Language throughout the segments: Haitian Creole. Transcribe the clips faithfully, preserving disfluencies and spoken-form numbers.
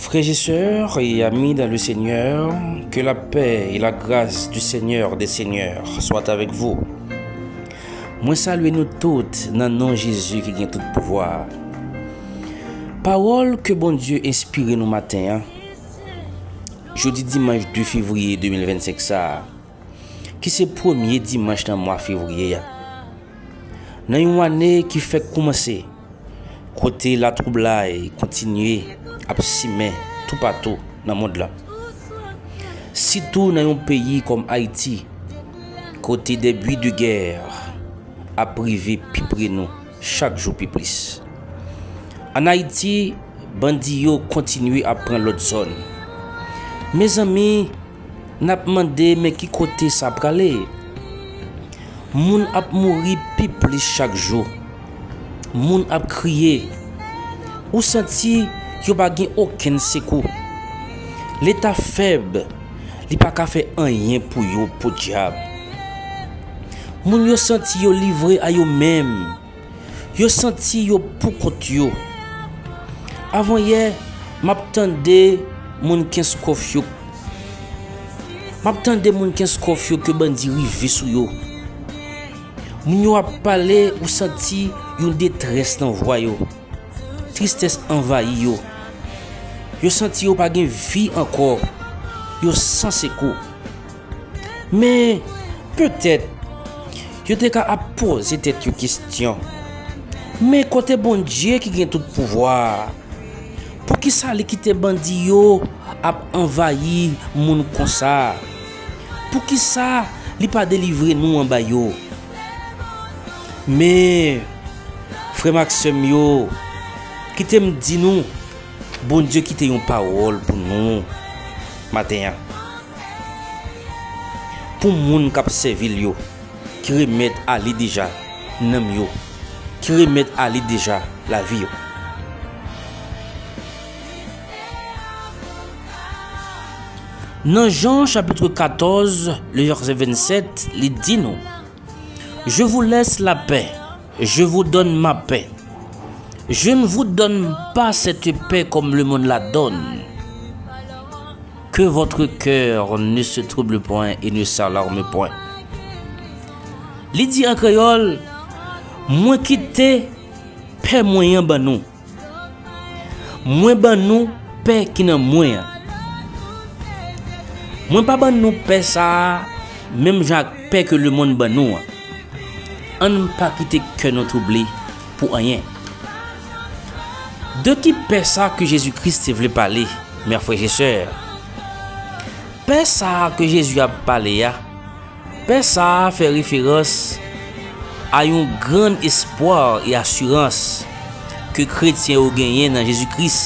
Frères et sœurs et amis dans le Seigneur, que la paix et la grâce du Seigneur des Seigneurs soient avec vous. Mwen salye nou tout nan non Jezi ki gen tout pouvwa. Pawòl ke Bondye enspire nou maten an, jodi dimanch de fevriye de mil vennsenk sa a, ki se premye dimanch nan mwa fevriye a. Nan yon ane ki fèk koumanse, kote latwoublay kontinye ap simen toupatou nan mond lan. Sitou nan yon peyi kòm Ayiti, kote des bruits de guerre ap rive pi pre nou chak jou pi plis. Ann Ayiti, bandi yo kontinye ap pran lòt zòn. Mezanmi, n ap mande men ki kote sa prale. Moun ap mouri pi plis chak jou. Moun ap kriye. Ou santi yo pa gen okenn sekou. Leta fèb, li pa ka fè anyen pou yo, podyab. Moun yo santi yo livre a yo menm. Yo santi yo poukont yo. Avanyè, m ap tande moun Kenskòf yo. M ap tande moun Kenskòf yo ke bandi rive sou yo. Moun yo ap pale, ou santi yon detrès nan vwa yo. Tristès anvayi yo. Yo santi yo pa gen vi ankò. Yo san sekou. Men, petèt, yo te ka ap poze tèt yo kesyon. Men kote Bondye ki gen tout pouvwa a? Poukisa li kite bandi yo ap anvayi moun konsa? Poukisa li pa delivre nou anba yo? Men, frè m ak sè m yo, kite m di nou, Bondye kite yon pawòl pou nou maten an. Pou moun k ap sèvi l yo, ki remèt a li deja nanm yo, ki remèt a li deja lavi yo. Nan Jan chapit katòz, le vèsè vennsèt, li di nou, Je vous laisse la paix, je vous donne ma paix. Je ne vous donne pas cette paix comme le monde la donne. Que votre cœur ne se trouble point et ne s'alarme point. Li di an kreyòl, mwen kite pè mwen an ban nou. Mwen ban nou pè ki nan mwen an. Mwen pa ban nou pè sa a menm jan ak pè ke lemonn ban nou an. Ann pa kite kè nou twouble pou anyen. De ki pè sa ke Jezi Kris te vle pale, mè frè e sè? Pè sa a ke Jezi ap pale a, pè sa a fè referans a yon grann espwa e asirans ke kretyen yo genyen nan Jezi Kris,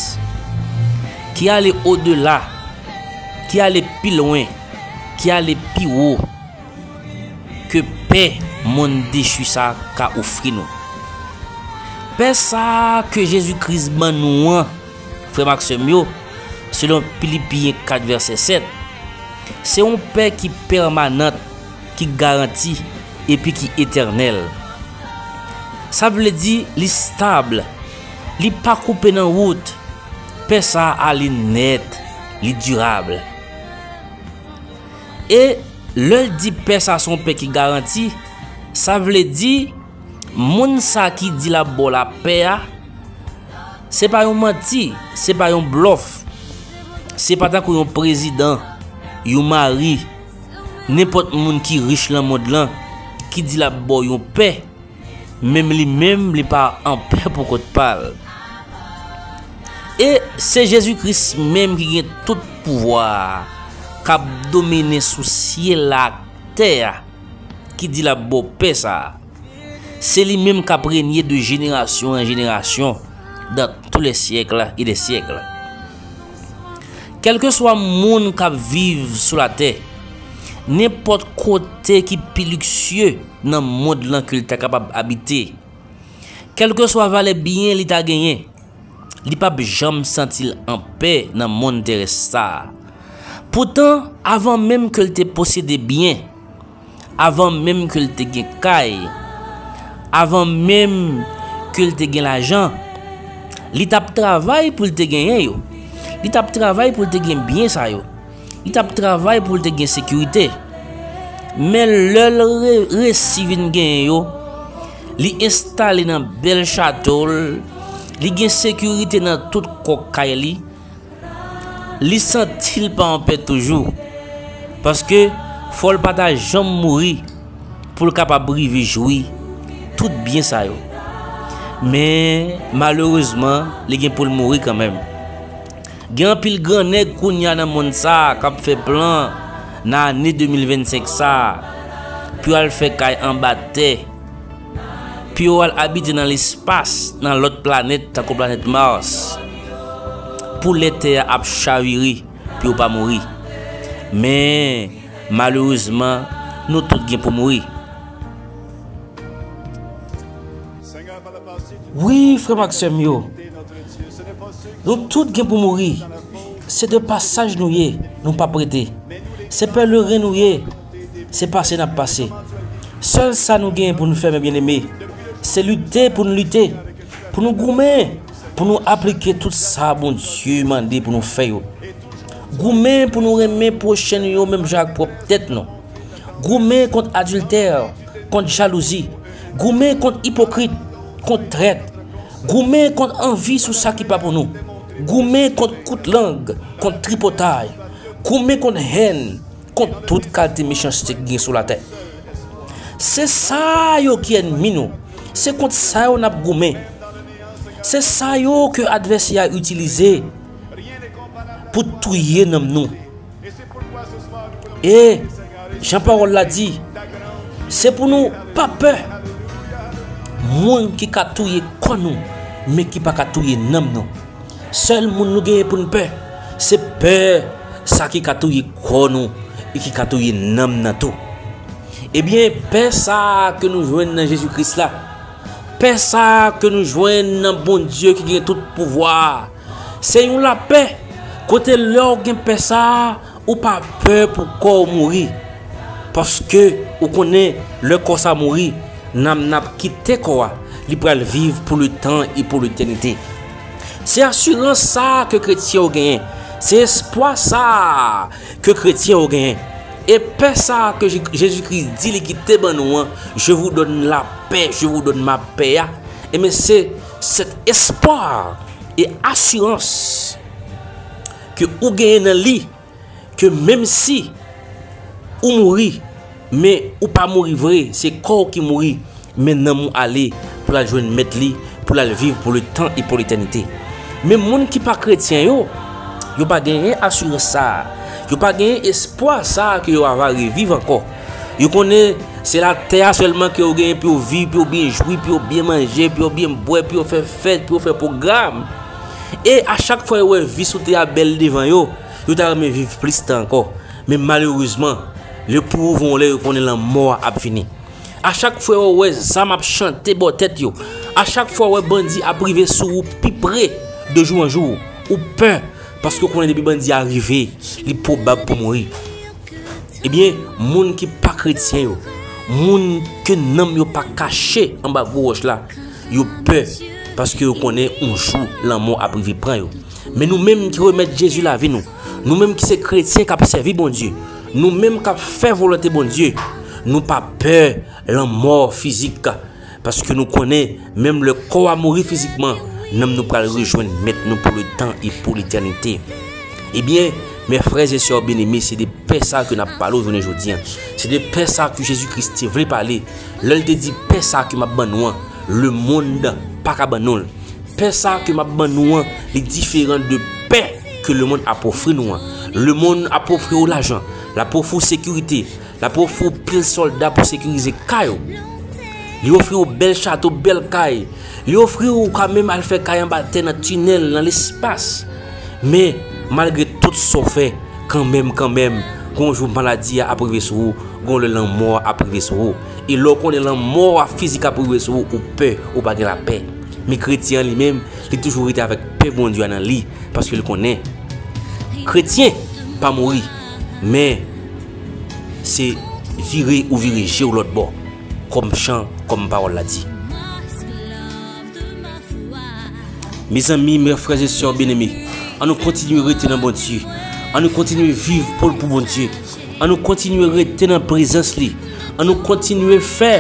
ki ale odela, ki ale pi lwen, ki ale pi wo ke pè monn dechi sa a ka ofri nou. Pè sa a ke Jezi Kris ban nou an, frè m ak sè m yo, selon Filipiyen kat vèsè sèt, se yon pè ki pèmanan, ki garanti, epi ki etènèl. Sa vle di li stab, li pa koupe nan wout. Pè sa a, li nèt, li dirab. E lè l di pè sa se yon pè ki garanti, sa vle di moun sa ki di l ap ba w lapè a, se pa yon manti, se pa yon blòf, se pa tankou yon prezidan, yon mari, nenpòt moun ki rich nan mond lan ki di l ap ba w yon pè, menm li menm li pa an pè pou kont pa l. E se Jezi Kris menm ki gen tout pouvwa a, k ap domine sou syèl la ak tè a, ki di l ap ba w pè sa a. Se li menm k ap renye de jenerasyon an jenerasyon, dans tous les siècles et des siècles. Kèlkeswa moun k ap viv sou latè, nenpòt kote ki pi liksye nan mond lan ke l ta kapab abite, kèlkeswa valè byen li ta genyen, li p ap janm santi l anpè nan mond terès sa a. Poutan, avan menm ke l te posede byen, avan menm ke l te gen kay, avan menm ke l te gen lajan, li t ap travay pou l te genyen yo. Li t ap travay pou l te gen byen sa yo. Li t ap travay pou l te gen sekirite. Men lè l re- resi vin genyen yo, li enstale nan bèl chato l, li gen sekirite nan tout kòk kay li, li santi l pa anpè toujou. Paske fò l pa ta janm mouri pou l kapab rive jwi tout byen sa yo. Men, malerezman, li gen pou l mouri kanmenm. Gen anpil gran nèg kounye a nan monn sa a k ap fè plan nan ane de mil vennsenk sa a pou yo al fè kay anba tè, pou yo al abite nan lespas, nan lòt planèt, tankou planèt Mars, pou lè tè a ap chavire, pou yo pa mouri. Men, malerezman, nou tout gen pou mouri. Wi, frè m ak sè m yo, nou tout gen pou mouri. Se de pasaj nou ye, nou p ap rete. Se pèleren nou ye, se pase n ap pase. Sèl sa nou genyen pou nou fè, men byeneme, se lite pou nou lite, pou nou goumen, pou nou aplike tout sa Bondye mande pou nou fè yo. Goumen pou nou renmen pwochen nou yo menm jan ak pwòp tèt nou. Goumen kont adiltè, kont jalouzi. Goumen kont ipokrit, kont trèt. Goumen kont anvi sou sa ki pa pou nou. Goumen kont kout lang, kont tripotay. Goumen kont hèn, kont tout kalite mechanste ki gen sou latè. Se sa yo ki ènmi nou. Se kont sa yo n ap goumen. Se sa yo ke advèsè a itilize pou touye nanm nou. E, jan pawòl la di, se pou nou pa pè moun ki ka touye kò nou, men ki pa ka touye nanm nou. Sèl moun nou genyen pou n pè, se pè sa ki ka touye kò nou e ki ka touye nanm nan tou. Ebyen, pè sa a ke nou jwenn nan Jezi Kris la, pè sa a ke nou jwenn nan Bondye ki gen tout pouvwa a, se yon lapè kote lè w gen pè sa a, ou pa pè pou kò w mouri. Paske ou konnen lè kò sa mouri, nanm nan ap kite kò a, li pral viv pou letan e pou letènite. Se asirans sa a ke kretyen yo genyen. Se espwa sa a ke kretyen yo genyen. E pè sa a ke Je- Jezikri di li kite ban nou an, "Je vous donne la paix, je vous donne ma paix" a, ebyen se sèt espwa e asirans ke ou genyen nan li, ke menm si ou mouri, men ou pa mouri vre, se kò w ki mouri, men nanm ou ale pou l al jwenn mèt li, pou l al viv pou letan e pou letènite. Men moun ki pa kretyen yo, yo pa genyen asirans sa a. Yo pa genyen espwa sa a ke yo ava reviv ankò. Yo konnen se latè a sèlman ke yo genyen pou yo viv, pou yo byen jwi, pou yo byen manje, pou yo byen bwè, pou yo fè fèt, pou yo fè pwogram. E a chak fwa yo wè vi sou tè a bèl devan yo, yo ta renmen viv plis tan ankò. Men malerezman, le pauvre vont lè yo konnen lanmò a ap vini. A chak fwa yo wè zam ap chante bò tèt yo, a chak fwa yo wè bandi ap rive sou ou pi pre de jou an jou, ou pè, paske ou konnen depi bandi a rive, li pwobab pou mouri. Ebyen, moun ki pa kretyen yo, moun ke nanm yo pa kache anba gwo wòch la, yo pè, paske yo konnen yon jou lanmò ap rive pran yo. Men nou menm ki remèt Jezi lavi nou, nou menm ki se kretyen k ap sèvi Bondye, nou menm k ap fè volonte Bondye, nou pa pè lanmò fizik, paske nou konnen, menm lè kò a mouri fizikman, nanm nou pral rejwenn Mèt nou pou letan e pou letènite. Ebyen, mes frères et sœurs bien-aimés, se de pè sa ke n ap pale w jounen jodi a. Se de pè sa ke Jezi Kris te vle pale, lè l te di, "Pè sa ke m ap ban nou an, lemonn pa ka ban nou l." Pè sa ke m ap ban nou an, li diferan de pè ke lemonn ap ofri nou an. Lemonn ap ofri w lajan, l ap ofri w sekirite, l ap ofri w pil sòlda pou sekirize kay ou. Li ofri w bèl chato, bèl kay. Li ofri w ou ka menm al fè kay anba tè, nan tinèl, nan lespas. Men, malgre tout sa w fè, kanmenm, kanmenm, gon jou maladi a ap rive sou ou, gon lè lanmò a ap rive sou ou. E lè w konnen lanmò a fizik ap rive sou ou, ou pè, ou pa gen lapè. Men kretyen an li menm, li toujou rete avèk pè Bondye a nan li, paske li konnen kretyen pa mouri, men se vire ou vire je w lòt bò, kòm chan, kòm pawòl la di. Mezanmi, mes frères et sœurs bien-aimés, An nou kontinye rete nan Bondye. An nou kontinye viv pou, pou Bondye. An nou kontinye rete nan prezans li. An nou kontinye fè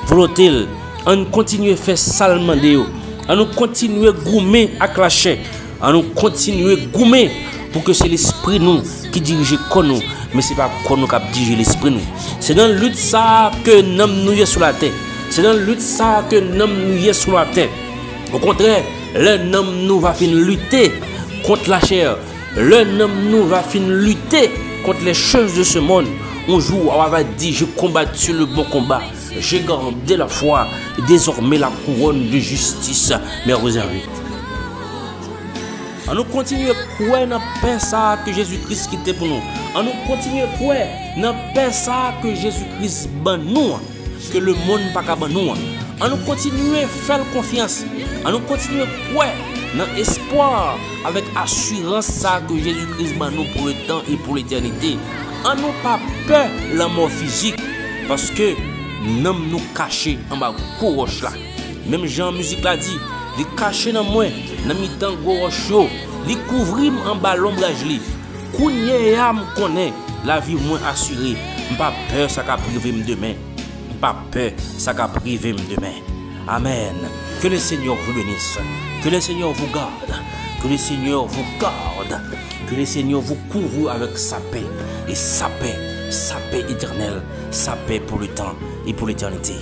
volonte l. An nou kontinye fè sa l mande yo. An nou kontinye goumen ak lachè. An nou kontinye goumen pou ke se lespri nou ki dirije kò nou, men se pa kò nou k ap dirije lespri nou. Se nan lit sa a ke nanm nou ye sou latè. Se nan lit sa a ke nanm nou ye sou latè. Okontrè, lè nanm nou va fin lite kont lachè, lè nanm nou va fin lite kont les choses de ce monde, un jour, on va dire, j'ai combattu le bon combat, j'ai gardé la foi, désormais la couronne de justice m'est réservée. An nou kontinye kwè nan pen sa a ke Jezi Kris kite pou nou. An nou kontinye kwè nan pen sa a ke Jezi Kris ban nou an, ke lemonn pa ka ban nou an. An nou kontinye fè l konfyans. An nou kontinye kwè nan espwa avèk asirans sa a ke Jezi Kris ban nou pou letan e pou letènite. An nou pa pè lanmò fizik, paske nanm nou kache anba gwo wòch la. Menm jan mizik la di, li kache nan mwen, nan mitan gwo wòch yo, li kouvri m anba lonbraj li. Kounye a m konnen lavi mwen asire, m pa pè sa k ap rive m demen. M pa pè sa k ap rive m demen. Amen. Que le Seigneur vous bénisse. Que le Seigneur vous garde. Que le Seigneur vous garde. Que le Seigneur vous couvre avec sa paix. Et sa paix, sa paix éternelle, sa paix pour le temps et pour l'éternité.